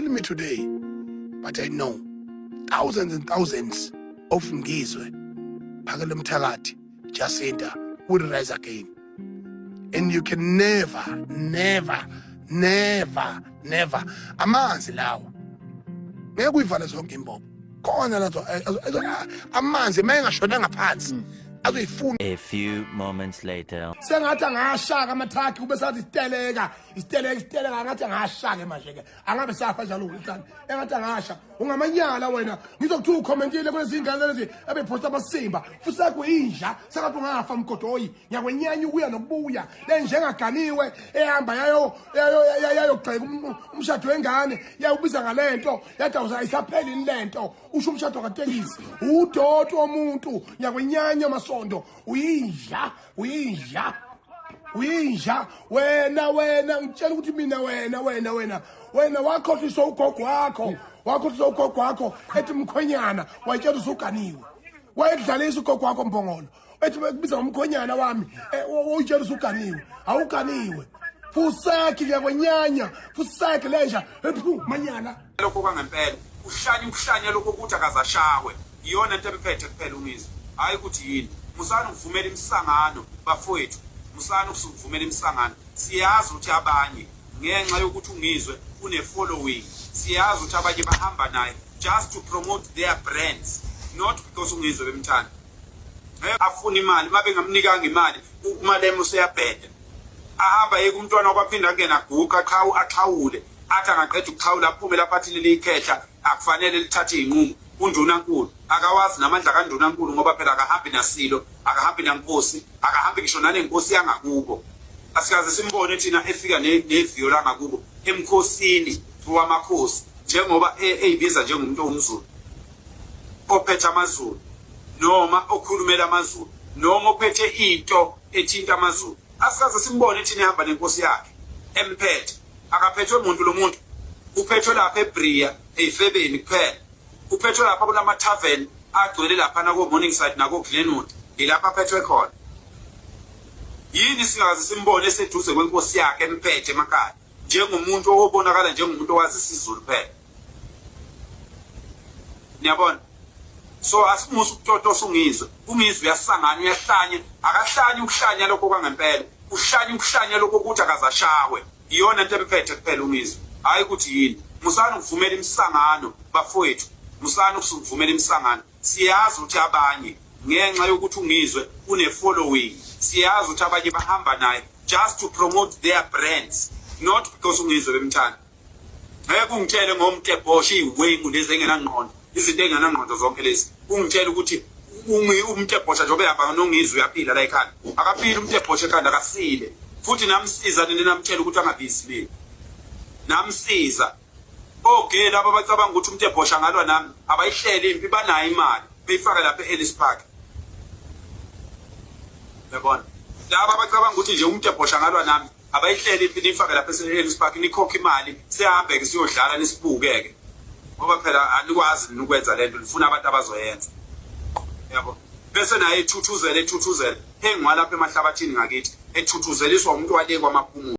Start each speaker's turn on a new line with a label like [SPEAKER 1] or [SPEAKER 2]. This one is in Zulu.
[SPEAKER 1] kill me today, but I know thousands and thousands of Ngizwe, Phakelumthakathi, Jacinta will rise again. And you can never, never, never, never. Amanzi lawo. Ngeke uyivale zonke imbobo. Khona lazo amanzi mayengashona ngaphansi azoyifuna.
[SPEAKER 2] A few moments later.
[SPEAKER 1] Sengathi angashaka amathakhi kube sathi isiteleka isiteleka isiteleka, angathi angashaka manje ke, angabe safa njalo uhlala engathi angasha. Ungamanyala wena, ngizokuthiwa ukhomentile kulezi ngane lezi ebephosta amasimba futhi sakuyinja. Sengathi ungafa mgodoyi, ngiyakwenyanya ukuya nokubuya le njengaganiwe ehamba yayo yayogxeka umshado wengane, yawubiza ngalento, yathi ayisapheli lento, usho umshado katekisi. Udoti womuntu, ngiyakwenyanya amasondo. Uyinja, uyinja, uyinja wena. Wena ngitshela ukuthi mina, wena, wena, wena, wena wakhohliswa ugogo wakho, wakhohliswa ugogo wakho ethi mkhwenyana, wayitshela usuganiwe. Wayekudlalisa ugogo wakho mbongolo, ethi kubiza ngomkhwenyana wami, uyitshela usuganiwe, awuganiwe. Fuseki, ngiyakwenyanya, fuseki lenja ephu manyala.
[SPEAKER 3] Lokho kwangempela uhlanya, ukuhlanya lokho ukuthi akazashawe, iyona into emphethe kuphela uNgizwe, hhayi ukuthi yini. Musani ukuvumela imisangano bafowethu, musani ukuvumela imisangano. Siyazi ukuthi abanye, ngenxa yokuthi uNgizwe une-following, siyazi ukuthi abanye bahamba naye just to promote their brands, not because uNgizwe bemthanda. Afuna imali, uma bengamnikanga imali uMalema useyabheda, ahamba yeke umntwana kwaphinda angena aguqa axhawule, athi angaqeda ukuxhawula aphume lapho athi leli ikhehla akufanele lithathe iy'nqumo. Undunankulu akawazi namandla kandunankulu, ngoba phela akahambi nasilo, akahambi nankosi, akahambi ngisho nanenkosi yangakubo. Asikaze simbone thina efika neviyo langakubo emkhosini wamakhosi, njengoba eyibiza njengomuntu owumZulu ophethe amaZulu noma okhulumela amaZulu noma ophethe into ethinta amaZulu. Asikaze simbone thina ehamba nenkosi yakhe emphethe. Akaphethwe muntu lo muntu, uphethwe lapha eBria eyifebeni kuphela, uphethwe lapha kulama tavern agcwele lapha nako Morningside nako Glenwood, yilapha aphethwe khona. Yini singakaze simbone eseduze kwenkosi yakhe emphethe emakhaya njengomuntu obonakala njengomuntu owazi isiZulu phela, niyabona? So asimusa ukutotosa uNgizwe. UNgizwe uyasangana, uyahlanya. Akahlanya ukuhlanya lokho kwangempela, uhlanya ukuhlanya lokho ukuthi akazashawe, iyona into emphethe kuphela uNgizwe, hhayi ukuthi yini. Musani ukuvumela imisangano bafowethu, musani ukuvumela imisangano. Siyazi ukuthi abanye, ngenxa yokuthi uNgizwe une-following, siyazi ukuthi abanye bahamba naye just to promote their brands, not because uNgizwe bemthanda. Ngeke ungitshele ngomtebhosha iy'wengu lezi engenangqondo, izinto ey'ngenangqondo zonke lezi, ungitshele ukuthi umtebhosha njengoba ehamba noNgizwe uyaphila la ekhanda. Akaphili umtebhosha ekhanda, akasile. Futhi namsiza nini namtshela ukuthi angabizi mina? Namsiza oge laba abacabanga ukuthi umtebhosha angalwa nami, abayihlele impi, banayo imali beyifaka lapha e-Ellis Park, yabona? Laba abacabanga ukuthi nje umtebhosha angalwa nami, abayihlele impi, niyifake lapha e-Ellis Park, nikhokhe imali, sihambe-ke siyodlala, nisibuke-ke, ngoba phela anikwazi nina ukwenza lento, nifuna abantu abazoyenza, yabo? Bese naye ethuthuzela, ethuthuzela engwa lapha emahlabathini ngakithi, ethuthuzeliswa umuntu wale kwaMaphumulo.